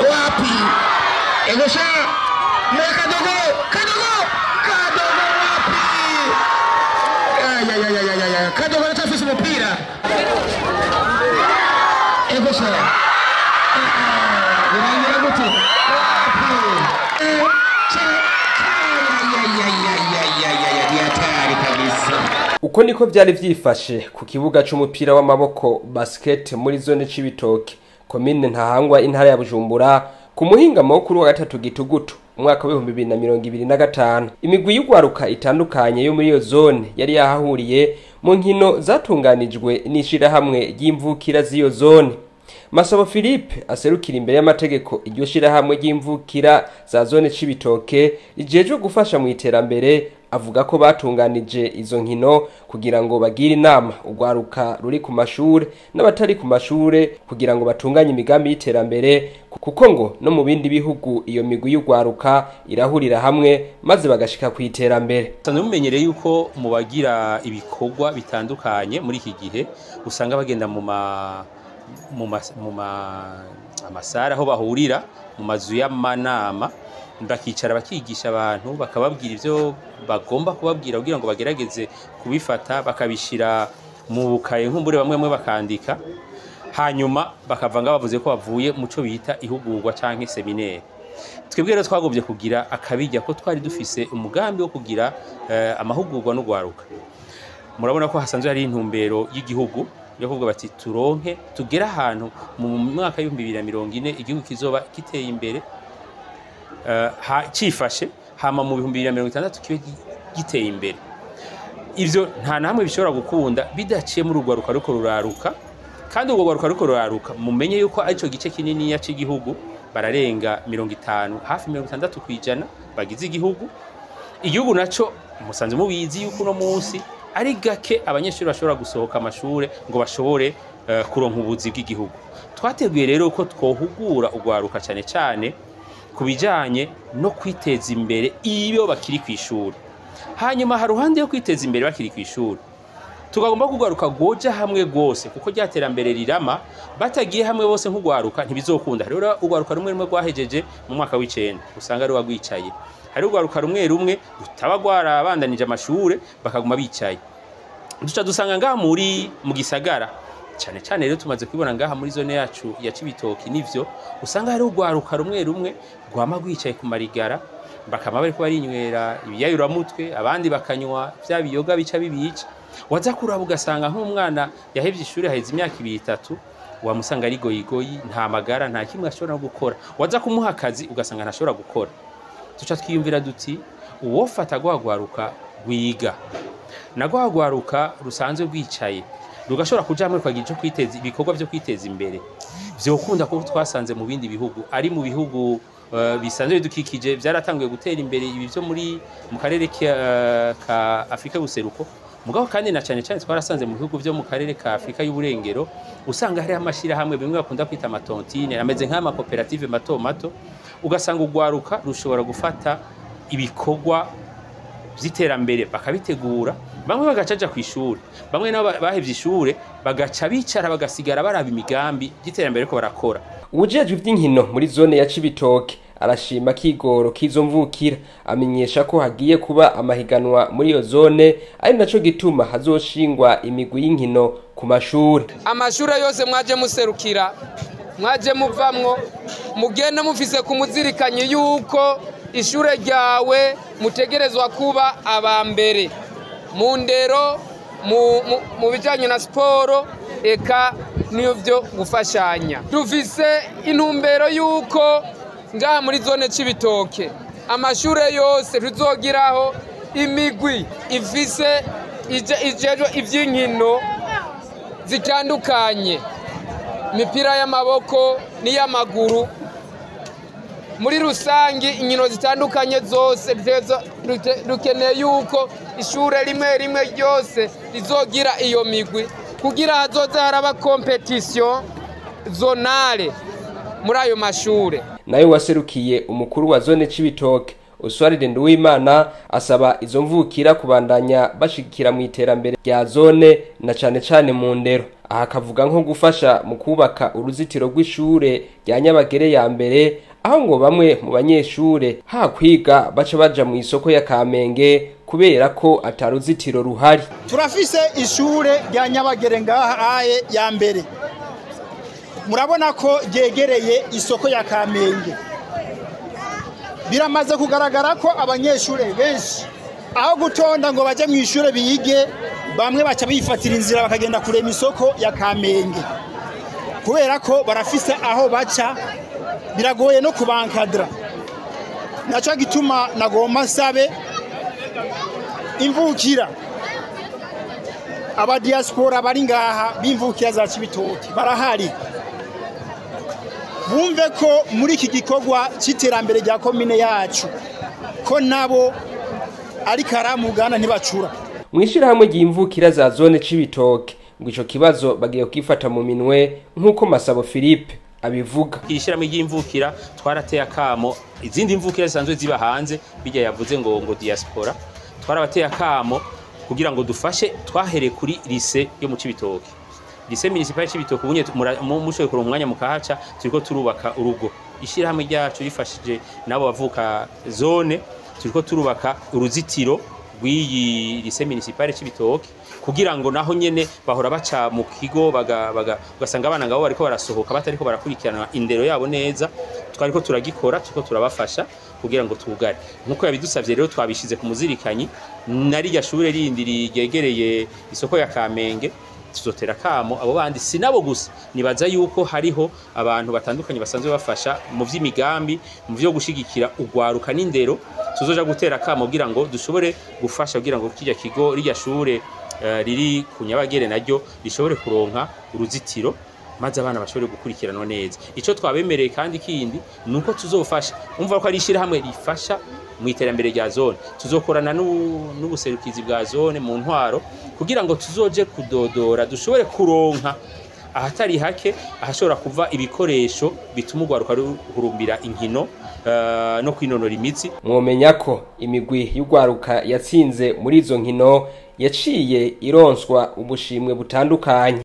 Wapi? Egosha. Kadogo, Kadogo, Kadogo wapi? Ay ay ay ay ay. Kadogo aracafise umupira. Egosha. Birangira gute? Wapi? Uko niko vyari vyifashe ku kibuga c'umupira w'amaboko basket muri zone Cibitoke, komine Ntahangwa, intara ya Bujumbura, ku muhingamo wo kuri wa gatatu Gitugutu umwaka wa 2025. Imigwi y'ugwaruka itandukanye yo muri iyo zone yari yahahuriye mu nkino zatunganijwe n'ishirahamwe ry'imvukira z'iyo zone. Masabo Philippe aserukira imbere y'amategeko iryo shirahamwe ry'imvukira za zone Cibitoke rijejwe gufasha mu iterambere, avuga ko batunganije izo nkino kugira ngo bagire inama ugwaruka ruri ku mashure n'abatari ku mashure kugira ngo batunganye imigambi y'iterambere, kuko ngo no mu bindi bihugu iyo migwi y'ugwaruka irahurira hamwe maze bagashika ku iterambere. Sanzwe mumenyereye yuko mu bagira ibikorwa bitandukanye muri iki gihe usanga bagenda mu amasara aho bahurira mu mazu y'amanama, bakicara bakigisha abantu bakababwira ivyo bagomba kubabwira kugira ngo bagerageze kubifata bakabishira mu bukaye, nkumbure bamwe bamwe bakandika, hanyuma bakavanga bavuze ko bavuye muco bita ihugurwa canke seminaire. Twebwe rero twagomvye kugira akabijya ko twari dufise umugambi wo kugira amahugurwa no gwaruka. Murabona ko hasanzwe hari intumbero y'igihugu yo kuvuga bati turonke tugera ahantu mu mwaka w'2040 igihugu kizoba kiteye imbere, cifashe, hama mu 2060 kibe giteye imbere. Ivyo nta namwe bishobora gukunda bidaciye muri urwaruka ruko ruraruka, kandi urwo rwaruka ruko ruraruka mumenye yuko arico gice kinini ya c'igihugu, bararenga 50 hafi 60% bagize igihugu. Igihugu naco musanze mubizi yuko no munsi ari gake abanyeshuri bashobora gusohoka amashure ngo bashobore kuronka ubuzi bw'igihugu. Twateguye rero ko twohugura urwaruka cyane cyane kubijanye no kwiteza imbere iyo bakiri kwishuri. Hanyuma haruhande yo kwiteza imbere bakiri kwishuri, tugomba kugaruka goja hamwe gose, kuko ryaterambere rirama batagiye hamwe bose nk'ugwaruka ntibizokunda. Rero ugwaruka rumwe rumwe rwahejeje mu mwaka w'icenda usanga ari wagwicaye, hari ugwaruka rumwe rumwe rutaba gwarabandanije amashure bakaguma bicaye. Duca dusanga ngaha muri mu gisagara cyane cyane rero tumaze kubibona ngaha muri zone yacu ya Cibitoke, nivyo usanga hari ugwaruka rumwe rumwe rwama rwicaye ku marigara, bakama bariko barinywera ibiyayuramutwe, abandi bakanywa vya biyoga bica bibica. Waza kuraba ugasanga nk'umwana yahevye ishuri haheze imyaka 2-3, wamusanga ari goyigoyi, nta magara, nta kimwe ashobora gukora. Waza kumuha akazi ugasanga ntashobora gukora. Tuca twiyumvira duti uwofata gwagwaruka gwiga na gwagwaruka rusanzwe rwicaye rugashobora kuja hamwe kwagira ico kwiteza ibikorwa byo kwiteza imbere, vyokunda kuko twasanze mu bindi bihugu, ari mu bihugu bisanzwe bidukikije byaratanguye gutera imbere ibi byo muri mu karere ka Afrika y'ubuseruko. Mugabo kandi na cyane cyane twarasanze mu bihugu byo mu karere ka Afrika y'uburengero usanga hari amashira hamwe bimwe bakunda kwita amatontine ameze nk'ama koperative mato mato, ugasanga ugwaruka rushobora gufata ibikorwa by'iterambere bakabitegura, bamwe bagacaja kwishuri, bamwe nabo bahevye ishure bagaca bicara bagasigara baraba imigambi y'iterambere ko barakora. Uwujejwe ivy'inkino muri zone ya Cibitoke arashima kigoro kizo mvukira, amenyesha ko hagiye kuba amahiganwa muri iyo zone, ari naco gituma hazoshingwa imigwi y'inkino ku mashure. Amashure yose mwaje muserukira, mwaje muvamwo, mugende mufise kumuzirikanye yuko ishure ryawe mutegerezwa kuba aba mbere mu ndero, mu bijanye na siporo, eka n'ivyo gufashanya. Dufise intumbero yuko ngaha muri zone Cibitoke amashure yose tuzogiraho imigwi ifise ijejwe ivy'inkino zitandukanye, imipira y'amaboko n'iy'amaguru, muri rusangi inkino zitandukanye zose. Dukeneye yuko ishure rimwe rimwe ryose rizogira iyo migwi kugira hazoze haraba competition zonale muri ayo mashure. Nayo waserukiye umukuru wa zone Cibitoke Oswald Nduwimana asaba izo mvukira kubandanya bashigikira mu iterambere rya zone na cane cane mu ndero. Aha akavuga nko gufasha mu kubaka uruzitiro rw'ishure rya Nyabagere ya mbere, aho ngo bamwe mu banyeshure ha kwiga baca baja mu isoko ya Kamenge kubera ko ataruzitiro ruhari. Turafise ishure rya Nyabagere ngaha aye ya mbere, murabona ko ryegereye isoko ya Kamenge. Biramaze kugaragara ko abanyeshure benshi aho gutonda ngo baje mu ishure biyige, bamwe baca bifatira inzira bakagenda kurema isoko ya Kamenge kubera ko barafise aho baca, biragoye no kubankadra. Naco gituma nagomba nsabe imvukira aba diaspora bari ngaha b'imvukira za Cibitoke barahari, bumve ko muri iki gikorwa c'iterambere rya komine yacu ko nabo ari karamugana ntibacura. Mwishirahamwe ry'imvukira za zone Cibitoke ngo ico kibazo bagiye kwifata mu minwe nk'uko Masabo Philippe abivuga. Ishirahamwe ry'imvukira twarateye akamo izindi mvukira zisanzwe ziba hanze, bijya yavuze ngo diaspora, twarabateye akamo kugira ngo dufashe. Twahereye kuri lycée yo mu Cibitoke, lycée municipal Cibitoke, ubunye mushoye kuronka umwanya mukahaca, turiko turubaka urugo. Ishirahamwe ryacu rifashije nabo bavuka zone, turiko turubaka uruzitiro rw'iyi lycée municipal Cibitoke kugira ngo naho nyene bahora baca mu kigo ugasanga abana ngabo bariko barasohoka batariko barakurikirana indero yabo neza. Twariko turagikora, turiko turabafasha kugira ngo tugare nkuko yabidusavye. Rero twabishize ku muzirikanyi narirya shure rindi ryegereye isoko ya Kamenge, tuzotera kamo abo bandi. Si nabo gusa, nibaza yuko hariho abantu batandukanye basanzwe bafasha mu vy'imigambi, mu vyo gushigikira ugwaruka n'indero, tuzoja gutera kamo kugira ngo dushobore gufasha kugira ngo kirya kigo, rirya shure riri ku Nyabagere naryo rishobore kuronka uruzitiro, maze abana bashobore gukurikiranwa neza. Ico twabemereye kandi kindi nuko tuzofasha, umva ko ari ishirahamwe rifasha mu iterambere rya zone, tuzokorana n'ubuserukizi bwa zone mu ntwaro kugira ngo tuzoje kudodora dushobore kuronka ahatari hake ahashobora kuva ibikoresho bituma urwaruka ruhurumbira inkino no kwinonora imitsi. Mwomenya ko imigwi y'urwaruka yatsinze muri izo nkino yaciye ironswa ubushimwe butandukanye.